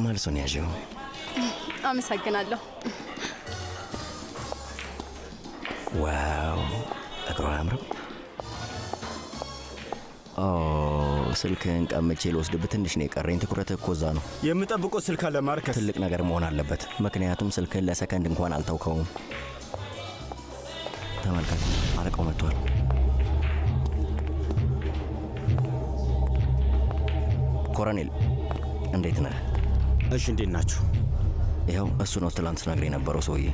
መልሱን ያዥው። አመሰግናለሁ። Wow፣ እግሯ አያምርም? ኦ፣ ስልክህን ቀምቼ ልወስድብህ ትንሽ ነው የቀረኝ። ትኩረትህ እኮ እዛ ነው። የምጠብቀው ስልክ አለ ማርከስ። ትልቅ ነገር መሆን አለበት፣ ምክንያቱም ስልክህን ለሰከንድ እንኳን አልተውከውም። ተመልከት፣ አለቃው መጥቷል። ኮሎኔል እንዴት ነህ? እሺ፣ እንዴት ናችሁ? ይኸው እሱ ነው ትላንት ስነግርህ የነበረው ሰውዬ።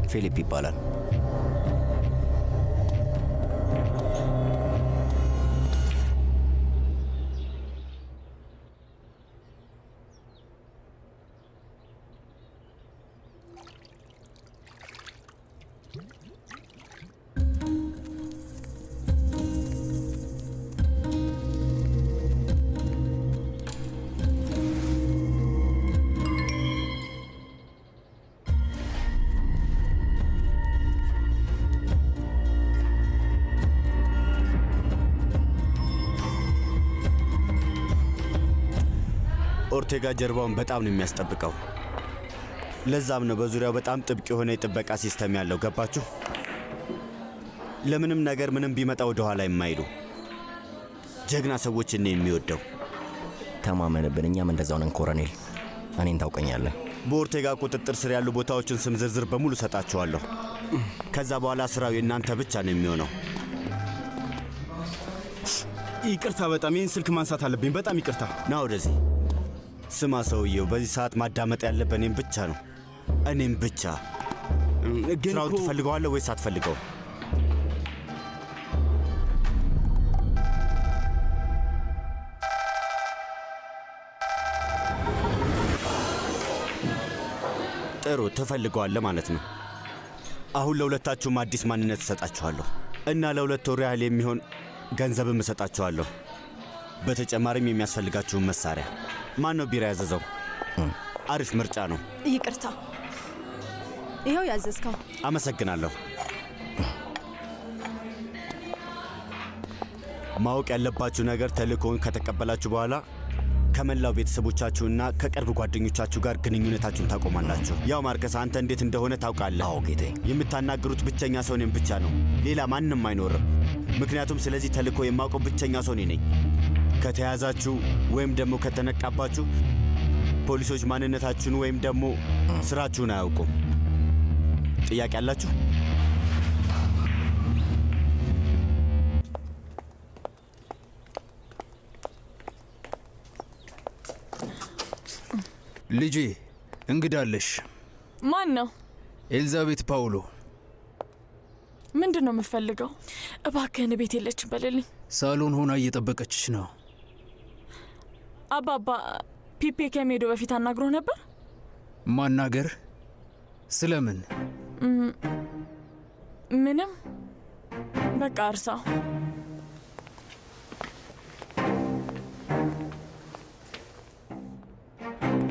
ፊሊፕ ይባላል። ኦርቴጋ ጀርባውን በጣም ነው የሚያስጠብቀው። ለዛም ነው በዙሪያው በጣም ጥብቅ የሆነ የጥበቃ system ያለው። ገባችሁ? ለምንም ነገር ምንም ቢመጣ ወደ ኋላ የማይሉ ጀግና ሰዎችን ነው የሚወደው። ተማመንብን፣ እኛም እንደዛው ነን ኮሎኔል። እኔን ታውቀኛለህ። በኦርቴጋ ቁጥጥር ስር ያሉ ቦታዎችን ስም ዝርዝር በሙሉ ሰጣችኋለሁ። ከዛ በኋላ ስራው የእናንተ ብቻ ነው የሚሆነው። ይቅርታ፣ በጣም ይህን ስልክ ማንሳት አለብኝ። በጣም ይቅርታ። ና ወደዚህ። ስማ ሰውየው፣ በዚህ ሰዓት ማዳመጥ ያለብህ እኔም ብቻ ነው፣ እኔም ብቻ። ግን ስራውን እኮ ትፈልገዋለህ ወይስ አትፈልገው? ጥሩ፣ ትፈልገዋለህ ማለት ነው። አሁን ለሁለታችሁም አዲስ ማንነት እሰጣችኋለሁ እና ለ2 ወር ያህል የሚሆን ገንዘብም እሰጣችኋለሁ። በተጨማሪም የሚያስፈልጋችሁን መሳሪያ። ማን ነው ቢራ ያዘዘው? አሪፍ ምርጫ ነው። ይቅርታ፣ ይኸው ያዘዝከው። አመሰግናለሁ። ማወቅ ያለባችሁ ነገር ተልእኮውን ከተቀበላችሁ በኋላ ከመላው ቤተሰቦቻችሁና ከቅርብ ጓደኞቻችሁ ጋር ግንኙነታችሁን ታቆማላችሁ። ያው ማርከስ፣ አንተ እንዴት እንደሆነ ታውቃለህ። አዎ ጌቴ። የምታናግሩት ብቸኛ ሰው እኔም ብቻ ነው። ሌላ ማንም አይኖርም። ምክንያቱም ስለዚህ ተልእኮ የማውቀው ብቸኛ ሰው እኔ ነኝ። ከተያዛችሁ ወይም ደግሞ ከተነቃባችሁ ፖሊሶች ማንነታችሁን ወይም ደግሞ ስራችሁን አያውቁም። ጥያቄ አላችሁ? ልጄ እንግዳለሽ። ማን ነው? ኤልዛቤት ፓውሎ። ምንድን ነው የምፈልገው? እባክህን ቤት የለችም በልልኝ። ሳሎን ሆና እየጠበቀችሽ ነው። አባባ ፒፔ ከመሄዱ በፊት አናግሮ ነበር። ማናገር? ስለምን? ምንም፣ በቃ እርሳው።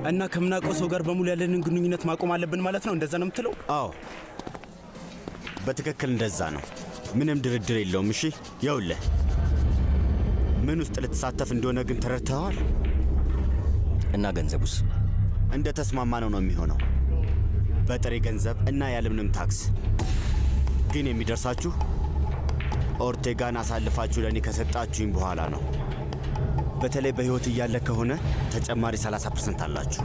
እና ከምናውቀው ሰው ጋር በሙሉ ያለንን ግንኙነት ማቆም አለብን ማለት ነው። እንደዛ ነው የምትለው? አዎ በትክክል እንደዛ ነው። ምንም ድርድር የለውም። እሺ ይኸውልህ፣ ምን ውስጥ ልትሳተፍ እንደሆነ ግን ተረድተዋል። እና ገንዘቡስ? እንደ ተስማማ ነው የሚሆነው፣ በጥሬ ገንዘብ እና ያለምንም ታክስ። ግን የሚደርሳችሁ ኦርቴጋን አሳልፋችሁ ለእኔ ከሰጣችሁኝ በኋላ ነው። በተለይ በሕይወት እያለ ከሆነ ተጨማሪ 30% አላችሁ።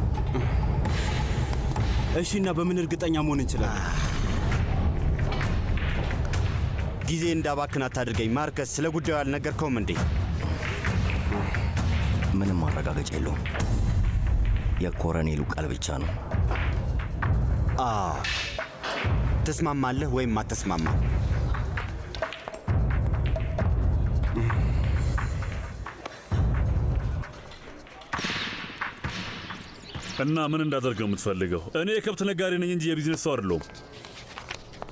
እሺ፣ እና በምን እርግጠኛ መሆን እንችላለን? ጊዜ እንዳባክን አታድርገኝ ማርከስ። ስለ ጉዳዩ አልነገርከውም እንዴ? ምንም ማረጋገጫ የለውም። የኮረኔሉ ቃል ብቻ ነው። አዎ፣ ትስማማለህ ወይም አትስማማም? እና ምን እንዳደርግ ነው የምትፈልገው? እኔ የከብት ነጋዴ ነኝ እንጂ የቢዝነስ ሰው አይደለሁም።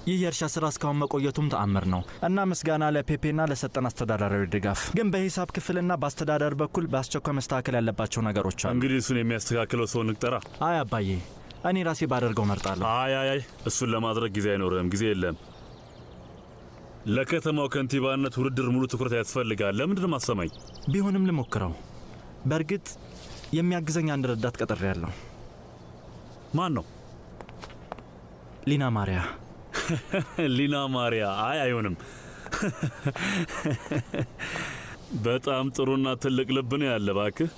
ይህ የእርሻ ስራ እስካሁን መቆየቱም ተአምር ነው እና ምስጋና ለፔፔና ለሰጠን አስተዳደራዊ ድጋፍ። ግን በሂሳብ ክፍልና በአስተዳደር በኩል በአስቸኳይ መስተካከል ያለባቸው ነገሮች አሉ። እንግዲህ እሱን የሚያስተካክለው ሰው እንቅጠራ። አይ አባዬ፣ እኔ ራሴ ባደርገው መርጣለሁ። አይ አይ አይ፣ እሱን ለማድረግ ጊዜ አይኖርም፣ ጊዜ የለም። ለከተማው ከንቲባነት ውድድር ሙሉ ትኩረት ያስፈልጋል። ለምንድን ነው ማሰማኝ? ቢሆንም ልሞክረው። በእርግጥ የሚያግዘኝ አንድ ረዳት ቀጥሬያለሁ። ማን ነው? ሊና ማሪያ። ሊና ማሪያ? አይ አይሆንም። በጣም ጥሩና ትልቅ ልብ ነው ያለ እባክህ።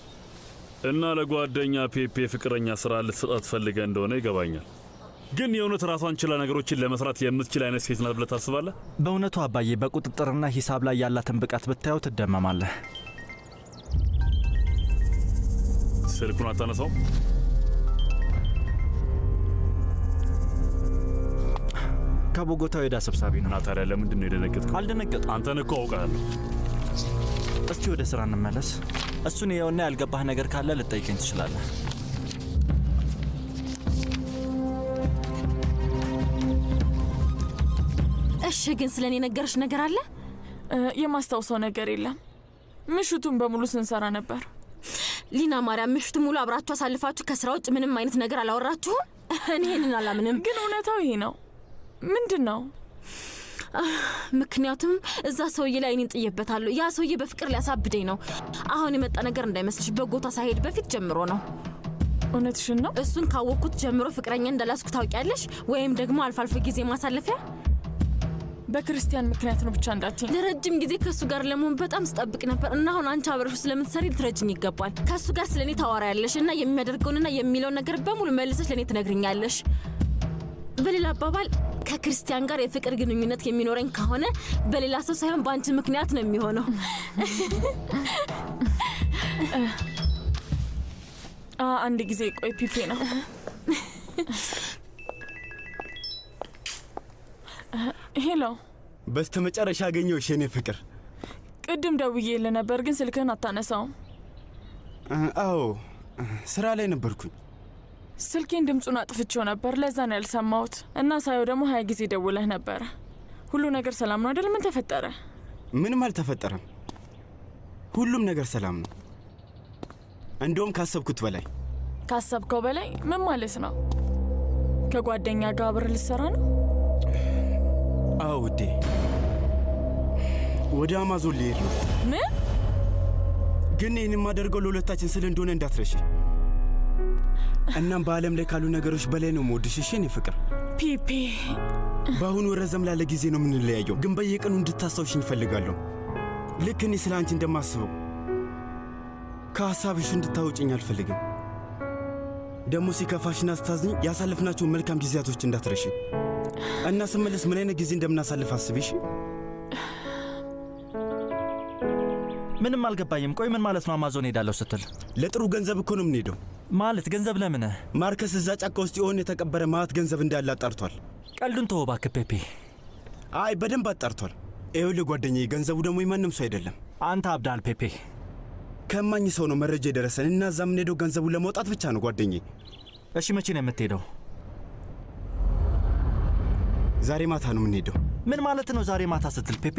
እና ለጓደኛ ፔፔ ፍቅረኛ ስራ ልትሰጣት ፈልገህ እንደሆነ ይገባኛል። ግን የእውነት ራሷን ችላ ነገሮችን ለመስራት የምትችል አይነት ሴት ናት ብለህ ታስባለህ? በእውነቱ አባዬ በቁጥጥርና ሂሳብ ላይ ያላትን ብቃት ብታየው ትደመማለህ። ስልኩን አታነሳውም? ከቦጎታው የዕዳ ሰብሳቢ ነው። እና ታዲያ ለምንድን ነው የደነገጥከው? አልደነገጥኩም። አንተን እኮ አውቃለሁ። እስቲ ወደ ስራ እንመለስ። እሱን ይኸውና፣ ያልገባህ ነገር ካለ ልትጠይቀኝ ትችላለህ። እሺ፣ ግን ስለ እኔ የነገረሽ ነገር አለ? የማስታውሰው ነገር የለም። ምሽቱን በሙሉ ስንሰራ ነበር። ሊና ማርያም፣ ምሽቱን ሙሉ አብራችሁ አሳልፋችሁ ከስራ ውጭ ምንም አይነት ነገር አላወራችሁም? እኔ ይህንን አላምንም። ግን እውነታው ይሄ ነው። ምንድን ነው? ምክንያቱም እዛ ሰውዬ ላይ እኔን ጥዬበታለሁ። ያ ሰውዬ በፍቅር ሊያሳብደኝ ነው። አሁን የመጣ ነገር እንዳይመስልሽ፣ በጎታ ሳይሄድ በፊት ጀምሮ ነው። እውነትሽን ነው። እሱን ካወቅኩት ጀምሮ ፍቅረኛ እንዳላስኩ ታውቂያለሽ። ወይም ደግሞ አልፎ አልፎ ጊዜ ማሳለፊያ በክርስቲያን ምክንያት ነው ብቻ እንዳትኝ። ለረጅም ጊዜ ከእሱ ጋር ለመሆን በጣም ስጠብቅ ነበር እና አሁን አንቺ አብረሽው ስለምትሰሪ ልትረጅኝ ይገባል። ከእሱ ጋር ስለ እኔ ታወራያለሽ እና የሚያደርገውንና የሚለውን ነገር በሙሉ መልሰሽ ለእኔ ትነግርኛለሽ። በሌላ አባባል ከክርስቲያን ጋር የፍቅር ግንኙነት የሚኖረኝ ከሆነ በሌላ ሰው ሳይሆን በአንቺ ምክንያት ነው የሚሆነው። አንድ ጊዜ ቆይ፣ ፒፔ ነው። Hello። በስተመጨረሻ አገኘሁሽ የኔ ፍቅር። ቅድም ደውዬልህ ነበር ግን ስልክህን አታነሳውም። አዎ ስራ ላይ ነበርኩኝ። ስልኬን ድምፁን አጥፍቼው ነበር፣ ለዛ ነው ያልሰማሁት። እና ሳየው ደግሞ 20 ጊዜ ደውለህ ነበረ። ሁሉ ነገር ሰላም ነው አይደል? ምን ተፈጠረ? ምንም አልተፈጠረም። ሁሉም ነገር ሰላም ነው። እንደውም ካሰብኩት በላይ። ካሰብከው በላይ ምን ማለት ነው? ከጓደኛ ጋር አብረህ ልትሰራ ነው? አዎ ውዴ፣ ወደ አማዞን ልሄድ ነው። ምን? ግን ይህን የማደርገው ለሁለታችን ስል እንደሆነ እንዳትረሺ። እናም በዓለም ላይ ካሉ ነገሮች በላይ ነው የምወድሽ። እሺ የኔ ፍቅር። ፒፔ፣ በአሁኑ ረዘም ላለ ጊዜ ነው የምንለያየው፣ ግን በየቀኑ እንድታስታውሽኝ እፈልጋለሁ። ልክ እኔ ስለ አንቺ እንደማስበው ከሀሳብሽ እንድታወጭኝ አልፈልግም። ደግሞ ሲከፋሽና ስታዝኝ ያሳለፍናቸውን መልካም ጊዜያቶች እንዳትረሺ እና ስመለስ ምን አይነት ጊዜ እንደምናሳልፍ አስቢ። እሺ? ምንም አልገባኝም። ቆይ ምን ማለት ነው አማዞን ሄዳለሁ ስትል? ለጥሩ ገንዘብ እኮ ነው የምንሄደው። ማለት ገንዘብ ለምን? ማርከስ እዛ ጫካ ውስጥ የሆነ የተቀበረ ማት ገንዘብ እንዳለ አጣርቷል። ቀልዱን ተወው እባክህ ፔፔ። አይ በደንብ አጣርቷል። ይኸውልህ ጓደኛዬ፣ ገንዘቡ ደግሞ የማንም ሰው አይደለም። አንተ አብዳል ፔፔ። ከማኝ ሰው ነው መረጃ የደረሰን እና እዛ የምንሄደው ገንዘቡን ለማውጣት ብቻ ነው ጓደኛዬ። እሺ መቼ ነው የምትሄደው? ዛሬ ማታ ነው የምንሄደው። ምን ማለት ነው ዛሬ ማታ ስትል ፔፔ?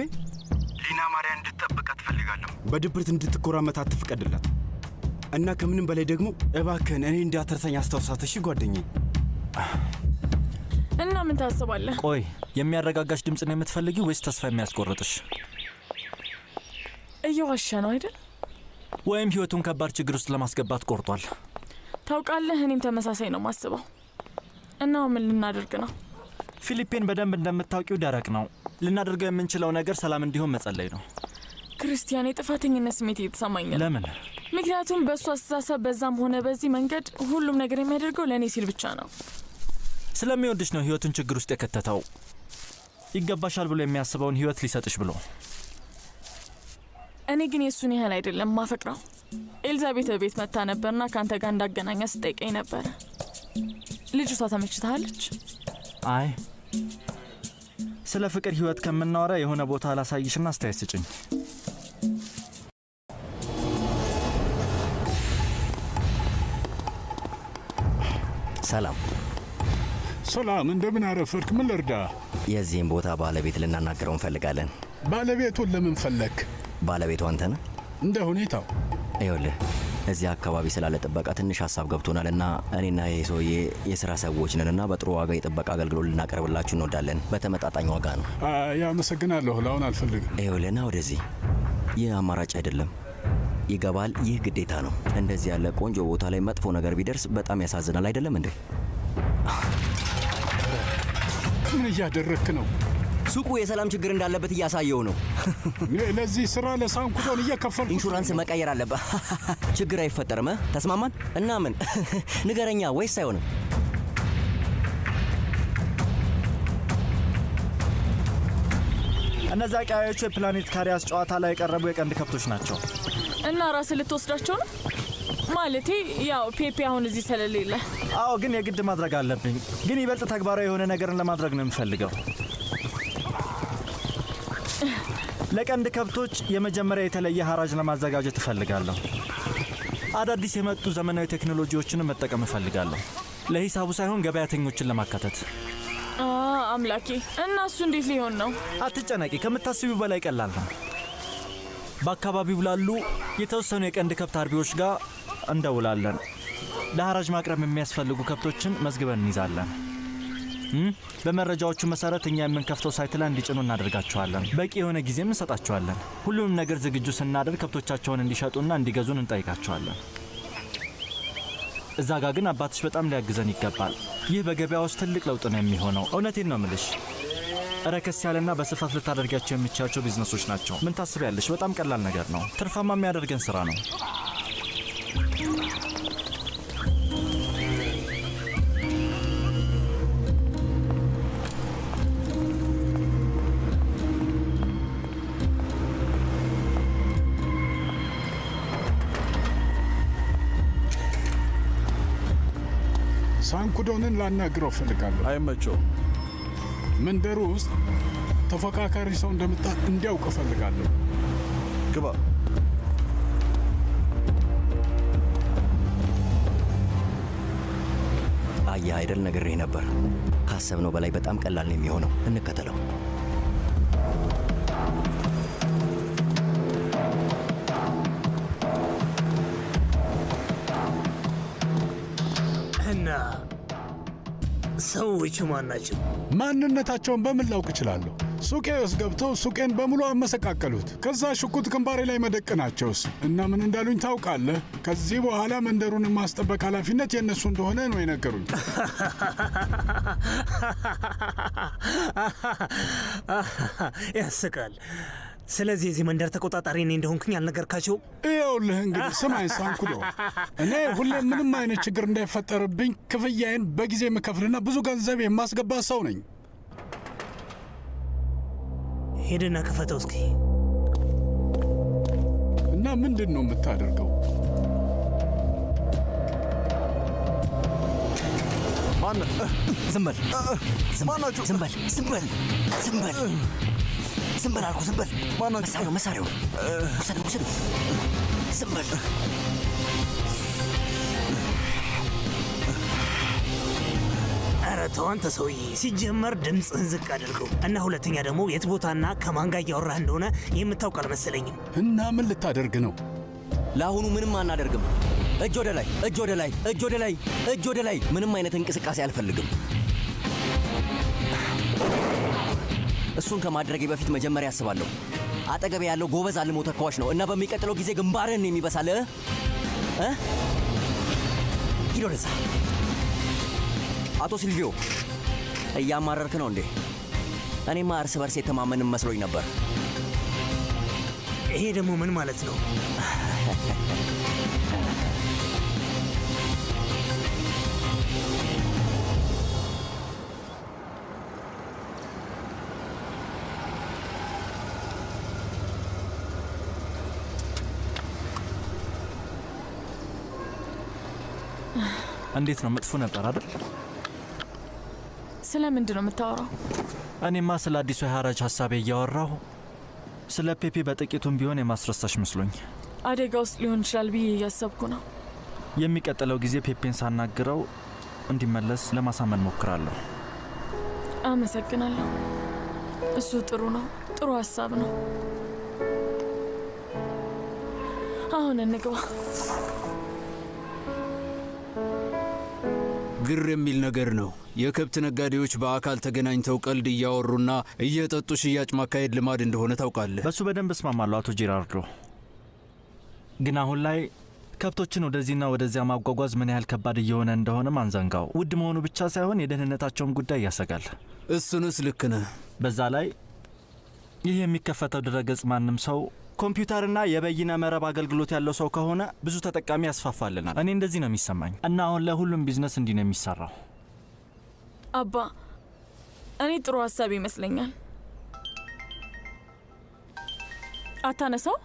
ሊና ማርያ እንድትጠብቃት እፈልጋለሁ። በድብርት እንድትኮራመት አትፍቀድላት። እና ከምንም በላይ ደግሞ እባክህን እኔ እንዳትረሳኝ አስታውሳት። እሺ ጓደኛዬ? እና ምን ታስባለህ? ቆይ የሚያረጋጋሽ ድምፅ ነው የምትፈልጊው ወይስ ተስፋ የሚያስቆርጥሽ? እየዋሸ ነው አይደል? ወይም ህይወቱን ከባድ ችግር ውስጥ ለማስገባት ቆርጧል። ታውቃለህ፣ እኔም ተመሳሳይ ነው ማስበው። እና ምን ልናደርግ ነው? ፊሊፔን በደንብ እንደምታውቂው ደረቅ ነው። ልናደርገው የምንችለው ነገር ሰላም እንዲሆን መጸለይ ነው። ክርስቲያን፣ የጥፋተኝነት ስሜት እየተሰማኝ ነው። ለምን? ምክንያቱም በእሱ አስተሳሰብ በዛም ሆነ በዚህ መንገድ ሁሉም ነገር የሚያደርገው ለእኔ ሲል ብቻ ነው። ስለሚወድሽ ነው ህይወቱን ችግር ውስጥ የከተተው። ይገባሻል ብሎ የሚያስበውን ህይወት ሊሰጥሽ ብሎ። እኔ ግን የእሱን ያህል አይደለም ማፈቅረው። ኤልዛቤት ቤት መታ ነበርና ከአንተ ጋር እንዳገናኛ ስጠይቀኝ ነበረ። ልጅቷ ተመችታለች? አይ ስለ ፍቅር ህይወት ከምናወራ የሆነ ቦታ ላሳይሽና አስተያየት ስጭኝ። ሰላም ሰላም፣ እንደምን አረፈድክ? ምን ልርዳ? የዚህም ቦታ ባለቤት ልናናግረው እንፈልጋለን። ባለቤቱን ለምን ፈለክ? ባለቤቱ አንተ ነህ? እንደ ሁኔታው። ይኸውልህ እዚህ አካባቢ ስላለ ጥበቃ ትንሽ ሀሳብ ገብቶናል እና እኔና ይሄ ሰውዬ የስራ ሰዎች ነን እና በጥሩ ዋጋ የጥበቃ አገልግሎት ልናቀርብላችሁ እንወዳለን። በተመጣጣኝ ዋጋ ነው። አይ አመሰግናለሁ፣ ለአሁን አልፈልግም። ይኸውልህ ና ወደዚህ። ይህ አማራጭ አይደለም። ይገባል። ይህ ግዴታ ነው። እንደዚህ ያለ ቆንጆ ቦታ ላይ መጥፎ ነገር ቢደርስ በጣም ያሳዝናል። አይደለም እንዴ? ምን እያደረክ ነው? ሱቁ የሰላም ችግር እንዳለበት እያሳየው ነው። ለዚህ ስራ ለሳንኩዶን እየከፈልኩ ኢንሹራንስ መቀየር አለበት። ችግር አይፈጠርም። ተስማማን? እና ምን ንገረኛ፣ ወይስ አይሆንም? እነዛ ቀያዮቹ የፕላኔት ካሪያስ ጨዋታ ላይ የቀረቡ የቀንድ ከብቶች ናቸው። እና ራስህ ልትወስዳቸው ነው? ማለቴ ያው ፔፔ አሁን እዚህ ስለሌለ። አዎ፣ ግን የግድ ማድረግ አለብኝ። ግን ይበልጥ ተግባራዊ የሆነ ነገርን ለማድረግ ነው የምፈልገው። ለቀንድ ከብቶች የመጀመሪያ የተለየ ሐራጅ ለማዘጋጀት እፈልጋለሁ። አዳዲስ የመጡ ዘመናዊ ቴክኖሎጂዎችንም መጠቀም እፈልጋለሁ። ለሂሳቡ ሳይሆን ገበያተኞችን ለማካተት። አምላኬ! እና እሱ እንዴት ሊሆን ነው? አትጨነቂ፣ ከምታስቢው በላይ ቀላል ነው። በአካባቢው ላሉ የተወሰኑ የቀንድ ከብት አርቢዎች ጋር እንደውላለን። ለሐራጅ ማቅረብ የሚያስፈልጉ ከብቶችን መዝግበን እንይዛለን። በመረጃዎቹ መሰረት እኛ የምንከፍተው site ላይ እንዲጭኑ እናደርጋቸዋለን። በቂ የሆነ ጊዜም እንሰጣቸዋለን። ሁሉንም ነገር ዝግጁ ስናደርግ ከብቶቻቸውን እንዲሸጡና እንዲገዙን እንጠይቃቸዋለን። እዛ ጋ ግን አባትሽ በጣም ሊያግዘን ይገባል። ይህ በገበያ ውስጥ ትልቅ ለውጥ ነው የሚሆነው። እውነቴን ነው ምልሽ። ረከስ ያለና በስፋት ልታደርጋቸው የሚቻቸው ቢዝነሶች ናቸው። ምን ታስቢያለሽ? በጣም ቀላል ነገር ነው። ትርፋማ የሚያደርገን ስራ ነው። ሳንኩዶንን ላናግረው እፈልጋለሁ። አይመቸውም። መንደሩ ውስጥ ተፎካካሪ ሰው እንደመጣ እንዲያውቅ እፈልጋለሁ። ግባ። አየህ አይደል፣ ነግሬህ ነበር። ካሰብነው በላይ በጣም ቀላል ነው የሚሆነው። እንከተለው። እና ሰዎቹ ማን ናቸው? ማንነታቸውን በምን ላውቅ እችላለሁ? ሱቄ ውስጥ ገብተው ሱቄን በሙሉ አመሰቃቀሉት። ከዛ ሽጉጥ ግንባሬ ላይ መደቅናቸውስ። እና ምን እንዳሉኝ ታውቃለህ? ከዚህ በኋላ መንደሩን የማስጠበቅ ኃላፊነት የእነሱ እንደሆነ ነው የነገሩኝ። ያስቃል። ስለዚህ የዚህ መንደር ተቆጣጣሪ እኔ እንደሆንኩኝ አልነገርካቸው? ይኸውልህ እንግዲህ ስማኝ ሳንኩዶ፣ እኔ ሁሌም ምንም አይነት ችግር እንዳይፈጠርብኝ ክፍያዬን በጊዜ የምከፍልና ብዙ ገንዘብ የማስገባ ሰው ነኝ። ሄድና ክፈተው እስኪ። እና ምንድን ነው የምታደርገው? ዝም በል፣ ዝም በል፣ ዝም በል፣ ዝም በል፣ ዝም በል፣ ዝም በል አልኩህ። ዝም በል። መሳሪያው መሳሪያው ውሰደው፣ ውሰደው። ዝም በል። ኧረ ተው አንተ ሰውዬ፣ ሲጀመር ድምፅህን ዝቅ አድርገው እና ሁለተኛ ደግሞ የት ቦታና ከማን ጋር እያወራህ እንደሆነ የምታውቅ አልመሰለኝም። እና ምን ልታደርግ ነው? ለአሁኑ ምንም አናደርግም። እጅ ወደ ላይ፣ እጅ ወደ ላይ፣ እጅ ወደ ላይ፣ እጅ ወደ ላይ። ምንም አይነት እንቅስቃሴ አልፈልግም። እሱን ከማድረጌ በፊት መጀመሪያ አስባለሁ። አጠገቤ ያለው ጎበዝ አልሞ ተኳሽ ነው እና በሚቀጥለው ጊዜ ግንባርህን የሚበሳል። ሂድ ወደዛ። አቶ ሲልቪዮ እያማረርክ ነው እንዴ? እኔማ እርስ በርስ የተማመንን መስሎኝ ነበር። ይሄ ደግሞ ምን ማለት ነው? እንዴት ነው? መጥፎ ነበር አይደል? ስለ ምንድን ነው የምታወራው? እኔማ ስለ አዲሱ የሐራጅ ሀሳቤ እያወራሁ ስለ ፔፔ በጥቂቱም ቢሆን የማስረሳሽ መስሎኝ። አደጋ ውስጥ ሊሆን ይችላል ብዬ እያሰብኩ ነው። የሚቀጥለው ጊዜ ፔፔን ሳናግረው እንዲመለስ ለማሳመን ሞክራለሁ። አመሰግናለሁ። እሱ ጥሩ ነው፣ ጥሩ ሀሳብ ነው። አሁን እንግባ። ግር የሚል ነገር ነው። የከብት ነጋዴዎች በአካል ተገናኝተው ቀልድ እያወሩና እየጠጡ ሽያጭ ማካሄድ ልማድ እንደሆነ ታውቃለህ። በሱ በደንብ እስማማለሁ አቶ ጂራርዶ። ግን አሁን ላይ ከብቶችን ወደዚህና ወደዚያ ማጓጓዝ ምን ያህል ከባድ እየሆነ እንደሆነም አንዘንጋው። ውድ መሆኑ ብቻ ሳይሆን የደህንነታቸውም ጉዳይ ያሰጋል። እሱንስ ልክ ነህ። በዛ ላይ ይህ የሚከፈተው ድረገጽ ማንም ሰው ኮምፒውተርና የበይነ መረብ አገልግሎት ያለው ሰው ከሆነ ብዙ ተጠቃሚ ያስፋፋልናል። እኔ እንደዚህ ነው የሚሰማኝ እና አሁን ላይ ሁሉም ቢዝነስ እንዲህ ነው የሚሰራው። አባ፣ እኔ ጥሩ ሀሳብ ይመስለኛል። አታነሳው?